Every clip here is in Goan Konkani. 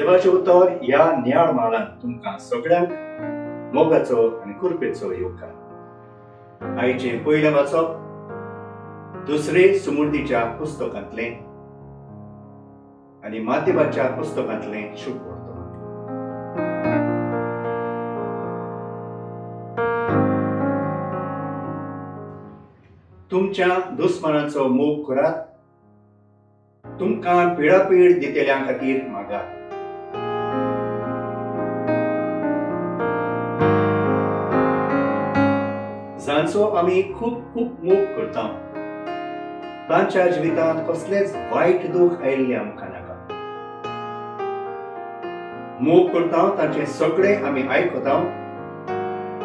देवाचें उतर ह्या नियाळ म्हालांत तुमकां सगळ्यांक मोगाचो आनी कृपेचो येवकार. आयचें पयलें वाचप दुसरे सुमूर्तीच्या पुस्तकांतलें आनी मातेवाच्या पुस्तकांतलें शुभ वर्तमान. तुमच्या दुस्मानाचो मोग करात, तुमकां पिळापीळ दितल्यां खातीर मागात. जांचो आमी खूब खूब मोग करता तांच्या जिवितांत कसलेंच वायट दूख आयिल्लें आमकां नाका. मोग करता तांचें सगळें आमी आयकता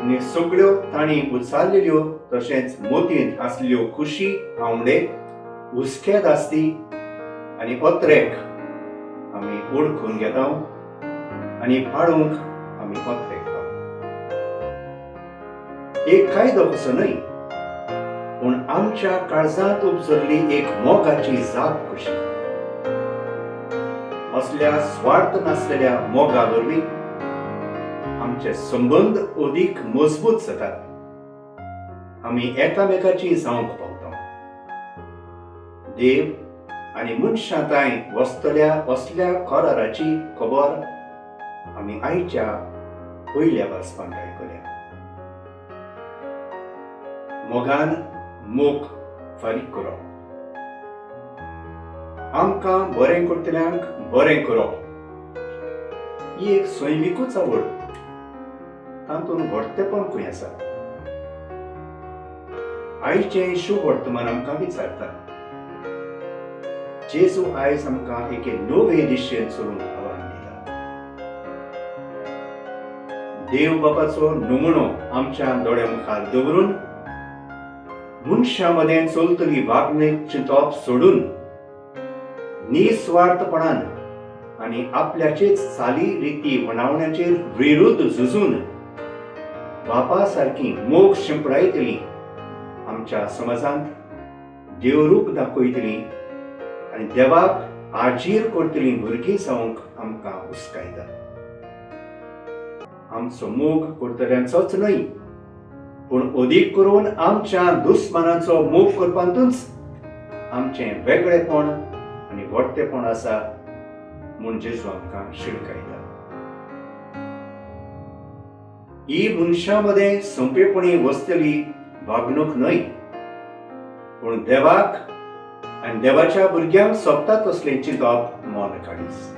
आनी सगळ्यो तांणी उचारलेल्यो तशेंच मोतींत आसल्यो खुशी, आंवडे, हुस्के, दास्ती आनी अत्रेक आमी ओळखून घेता आनी पाळूंक आमी अत्रेकता. एक कायदो कसो न्हय, पूण आमच्या काळजांत उपजल्ली एक मोगाची जाप कशी. असल्या स्वार्थ नासलेल्या मोगा वरवीं आमचे संबंद अदीक मजबूत जातात, आमी एकामेकाची जावंक पावता. देव आनी मनशां तांय वसतल्या असल्या कराराची खबर आमी आयच्या पयल्या वाचपांत आयकल्या. मोगान मोग फारीक करप, आमकां बरें करतल्यांक बरें करप ही एक सैमिकूच आवड, तातूंत व्हडतेपण खंय आसा? आयचें शुभ वर्तमान आमकां विचारता. जेजू आयज आमकां एके नवे दिशेन चलूंक आव्हान दिता. देव बापाचो नमुनो आमच्या दोळ्या मुखार दवरून मनशां मदें चलतली वागणूक चिंतप सोडून निस्वार्थपणान आनी आपल्याचेच चाली रिती वणावण्याचेर विरुद्ध झुजून बापा सारकी मोग शिंपडायतली, आमच्या समाजांत देवरूप दाखयतली आनी देवाक आजीर करतली भुरगीं जावंक आमकां हुस्कायता. आमचो मोग करतल्यांचोच न्हय, पूण अदीक करून आमच्या दुस्मानाचो मोग करपांतूच आमचें वेगळेपण आनी व्हडतेपण आसा म्हूण जेजू आमकां शिडकायता. ही मनशां मदें सोंपेपणी वसतली वागणूक न्हय, पूण देवाक आनी देवाच्या भुरग्यांक सोबता तसलें चिंतप मन काडीस.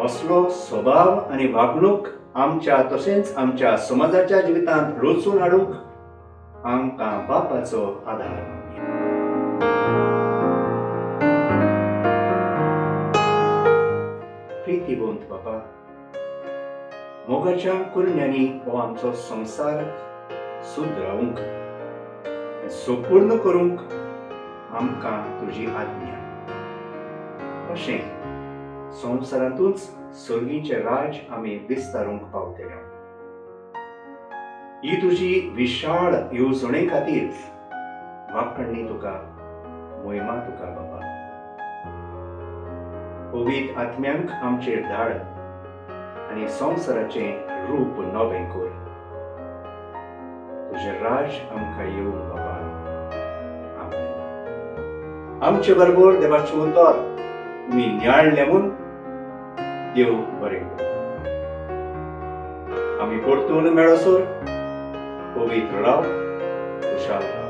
असलो स्वभाव आनी वागणूक आमच्या तशेंच आमच्या समाजाच्या जिवितांत रचून हाडूंक आमकां बापाचो आदार मागया. प्रितीवंत बापा, मोगाच्या कुरण्यांनी हो आमचो संवसार सुदरावंक, संपूर्ण करूंक आमकां तुजी आज्ञा. अशें संवसारांतूच सर्गीचें राज आमी विस्तारूंक पावतले. ही तुजी विशाळ येवजणे खातीर वाकण्णी तुका, मोहिमा तुका बाबा. पवित्र आत्म्यांक आमचेर धाड आनी संवसाराचें रूप नवें कर. तुजें राज आमकां येवं बाबा. आमेन. आमचे बरोबर देवाचें उतर तुमी नियाळलें म्हूण देव बरें करूं. आमी परतून मेळसर पवित्र राव, खुशाल राव.